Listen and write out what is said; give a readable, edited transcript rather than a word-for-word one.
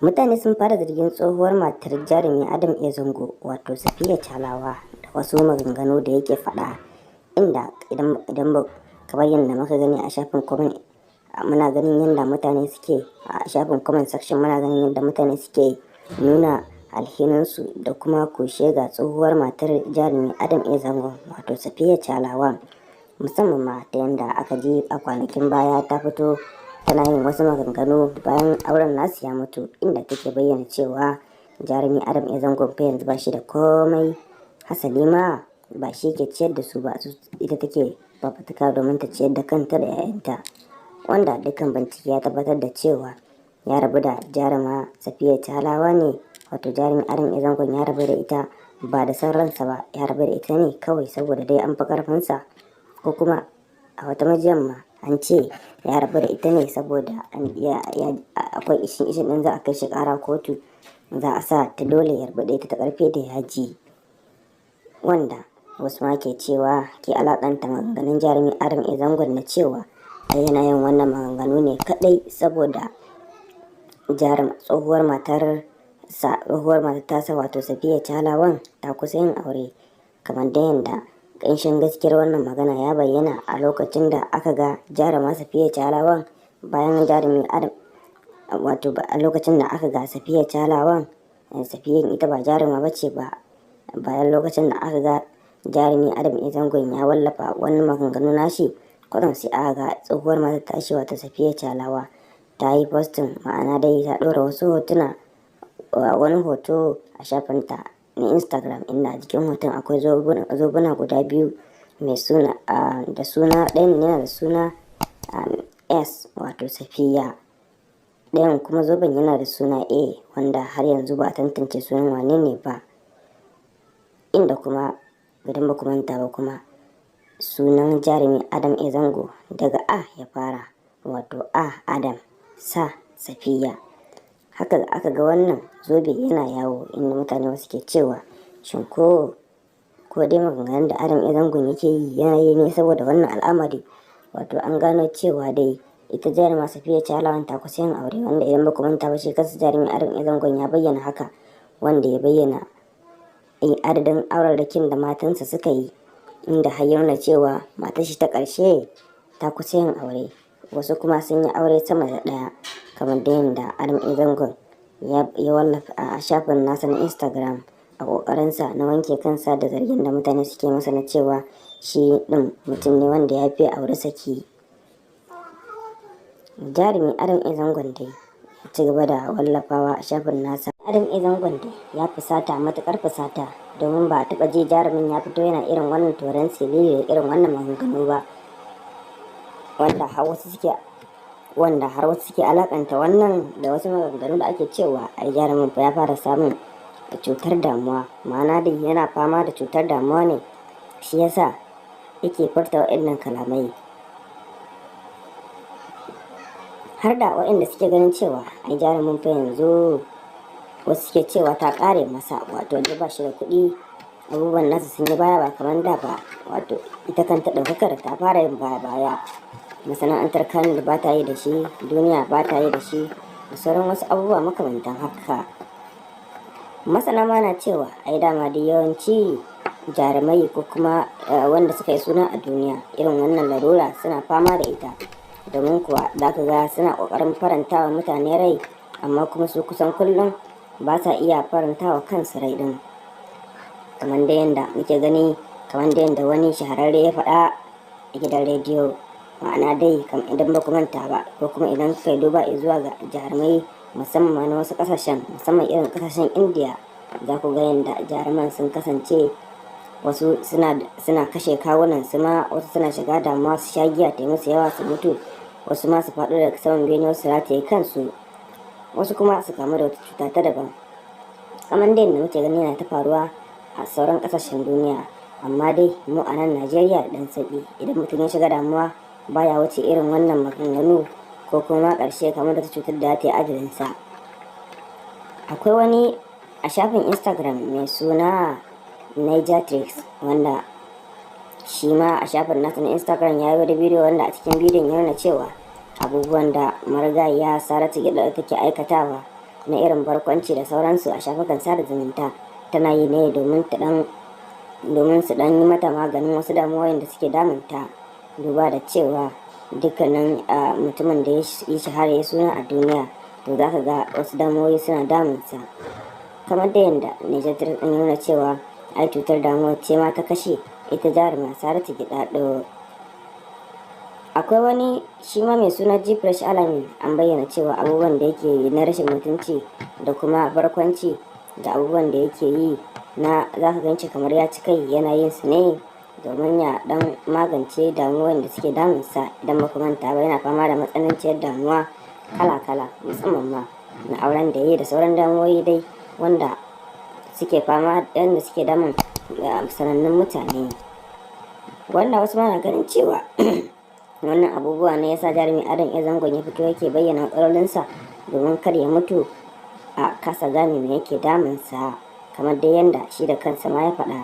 Mutane sun fara zargin tsohuwar matar jarumi Adam A. Zango, wato Safiya Chalawa, da wasu maganganu da yake faɗa, inda idan ba kamar yadda muka gani a shafin comment, muna ganin yadda mutane suke a shafin comment section, muna ganin yadda mutane suke nuna alhininsu da kuma kushe ga tsohuwar matar jarumi Adam A. Zango, wato Safiya Chalawa, musamman ma ta yadda aka ji a kwanakin baya ta fito tana yin wasu maganganu bayan auren nasu ya mutu, inda take bayyana cewa jarumi Adam A. Zango fa yanzu ba shi da komai, hasali ma ba shi ke ciyar da su ba, ita take fafutuka domin ta ciyar da kanta da 'ya'yanta. Wanda dukkan bincike ya tabbatar da cewa ya rabu da jaruma Safiya Chalawa ne, wato jarumi Adam A. Zangon ya rabu da ita ba da san ransa ba, ya rabu da ita ne kawai saboda dai an fi karfinsa, ko kuma a wata majiyan ma an ce ya rabu da ita ne saboda akwai ishin ishin din za a kai shi kara kotu, za a sa ta dole ya rabu da ita ta karfe da yaji. Wanda wasu ma ke cewa ke alakanta maganganun jarumi Adam A. Zangon na cewa ai yana yin wannan maganganu ne kadai saboda jarum tsohuwar matar sa, tsohuwar matar tasa, wato Safiya Chalawan, ta kusa yin aure. Kamar da yanda ƙanshin gaskiyar wannan magana ya bayyana a lokacin da aka ga jaruma Safiya Chalawan bayan jarumi Adam, wato a lokacin da aka ga Safiya Chalawan, Safiyan ita ba jaruma bace ba, bayan lokacin da aka ga jarumi Adam A. Zangon ya wallafa wani maganganu nashi, kwatsam sai aka ga tsohuwar matar tashi, wato Safiya Chalawa, ta yi posting, ma'ana dai ta ɗora wasu hotuna, wani hoto a shafinta na Instagram, inda a jikin hoton akwai zobuna guda biyu mai suna da suna, ɗayan yana da suna S, wato Safiya, ɗayan kuma zoben yana da suna A, wanda har yanzu ba a tantance sunan wane ne ba. Inda kuma idan ba ku manta ba kuma, sunan jarumi Adam A. Zango daga A ya fara, wato A Adam, Sa Safiya. Haka aka ga wannan zobe yana yawo, inda mutane wasu ke cewa shin ko dai maganganun da Adam A. Zangon yake yi yana yi ne saboda wannan al'amari, wato an gano cewa dai ita jaruma Safiya Chalawan ta kusa yin aure. Wanda idan ba ku manta ba, shi kansa jarumi Adam A. Zangon ya bayyana haka, wanda ya bayyana adadin aurarrakin da matansa suka yi, inda har ya nuna cewa matar shi ta ƙarshe ta kusa yin aure, wasu kuma sun yi aure sama da ɗaya, kamar da yadda Adam A. Zangon ya wallafa a shafin nasa na Instagram a ƙoƙarinsa na wanke kansa da zargin da mutane suke masa na cewa shi ɗin mutum ne wanda ya fi aure saki. Jarumi Adam A. Zangon dai ya ci gaba da wallafawa a shafin nasa. Adam A. Zangon dai ya fusata, matuƙar fusata, domin ba a taɓa ji jarumin ya fito yana irin wannan toron silili da irin wannan maganganu ba, wanda har wasu suke alakanta wannan da wasu maganganu da ake cewa ai jarumin fa ya fara samun cutar damuwa, ma'ana dai yana fama da cutar damuwa ne, shi yasa yake furta waɗannan kalamai. Har da waɗanda suke ganin cewa ai jarumin fa yanzu wasu suke cewa ta ƙare masa, wato da ba shi da kuɗi, abubuwan nasa sun yi baya ba kamar da ba, wato ita kanta ɗaukakar ta fara yin baya baya, masana'antar Kano da ba ta yi da shi, duniya ba ta yi da shi, da sauran wasu abubuwa makamantan haka. Masana ma na cewa ai dama dai yawanci jarumai ko kuma wanda suka yi suna a duniya irin wannan larura suna fama da ita, domin kuwa za ka ga suna ƙoƙarin faranta wa mutane rai, amma kuma su kusan kullum ba sa iya faranta wa kansu rai ɗin. Kamar da yadda muke gani, kamar da yadda wani shahararre ya faɗa a gidan rediyo, ma'ana dai idan ba ku manta ba, ko kuma idan kuka duba zuwa ga jarumai musamman na wasu ƙasashen, musamman irin ƙasashen Indiya, za ku ga yadda jaruman sun kasance wasu suna kashe kawunan su ma, wasu suna shiga damuwa su sha giya ta musu yawa su mutu, wasu ma su faɗo daga saman bene, wasu rataye kansu, wasu kuma su kamu da wata cuta ta daban, kamar dai yadda muke gani yana ta faruwa a sauran ƙasashen duniya. Amma dai mu a nan Najeriya da ɗan sauƙi, idan mutum ya shiga damuwa baya wuce irin wannan maganganu, ko kuma ƙarshe kamar da ta cutar da ta yi ajalinsa. Akwai wani a shafin Instagram mai suna Nigertrix, wanda shi ma a shafin nasa na Instagram ya yi wani bidiyo, wanda a cikin bidiyon ya nuna cewa abubuwan da marigayiya Saratu Gidado take aikatawa. na irin barkwanci da sauransu a shafukan sada zumunta, tana yi ne domin ta dan domin su dan yi mata maganin wasu damuwoyin da suke damunta, duba da cewa dukkanin mutumin da ya yi shahara ya suna a duniya, to za ka ga wasu damuwoyi suna damunsa. Kamar da yadda Niger ɗin nuna cewa ai cutar damuwa ce ma ta kashe ita jaruma Saratu Gidado. Akwai wani shi ma mai suna Gfresh Alamin, an bayyana cewa abubuwan da yake yi na rashin mutunci da kuma barkwanci da abubuwan da yake yi na za ka ganci kamar ya ci kai, yana yin su ne domin ya dan magance damuwan da suke damunsa. Idan ba manta ba, yana fama da matsananciyar damuwa kala-kala, musamman ma na auren da yi da sauran damuwoyi dai wanda suke fama, yadda suke damun sanannun mutane, wanda wasu ma na ganin cewa wannan abubuwa ne yasa jarumi Adam A Zangon ya fito yake bayyana matsalolinsa domin kar ya mutu a kasa gane me yake damunsa, kamar dai yanda shi da kansa ma ya faɗa.